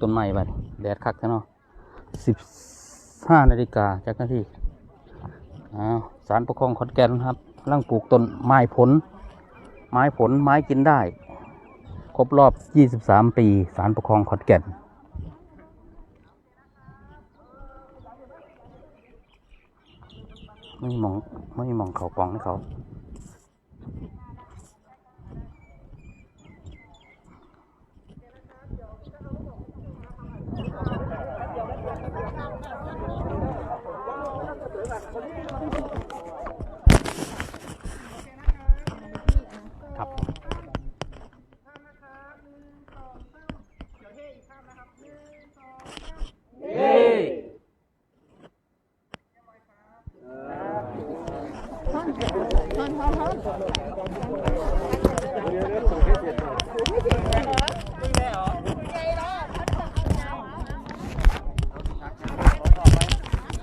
ຕົ້ນໄມ້ບັດ ແດດຄັກແທ້ເນາະ. ສິບຫ້ານາລິກາຈັກນາທີ. ອ້າວ ສານປົກຄອງຂອນແກ່ນຄັບ ກຳລັງປູກຕົ້ນໄມ້ຜົນ ໄມ້ຜົນ ໄມ້ກິນໄດ້ ຄົບຮອບຊາວສາມປີ ສານປົກຄອງຂອນແກ່ນ. ມັນມີໝ່ອງ ມັນມີໝ່ອງເຂົ້າປ່ອງໃຫ້ເຂົາ.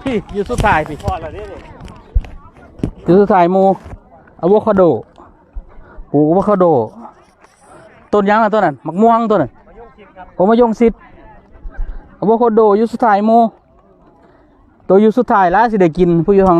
ພີ້ ຢູ່ສຸດທ້າຍພີ້ ຢູ່ສຸດທ້າຍໝູ່ ອາໂວຄາໂດ ປູກອາໂວຄາໂດ. ຕົ້ນຫຍັງລະຕົ້ນນັ້ນ? ໝາກມ່ວງຕົ້ນນັ້ນ. ໂອ ມະຍົງຊິດ. ອາໂວຄາໂດຢູ່ສຸດທ້າຍໝູ່. ໂຕຢູ່ສຸດທ້າຍລະຊິໄດ້ກິນ ຜູ້ຢູ່ຂ້າງ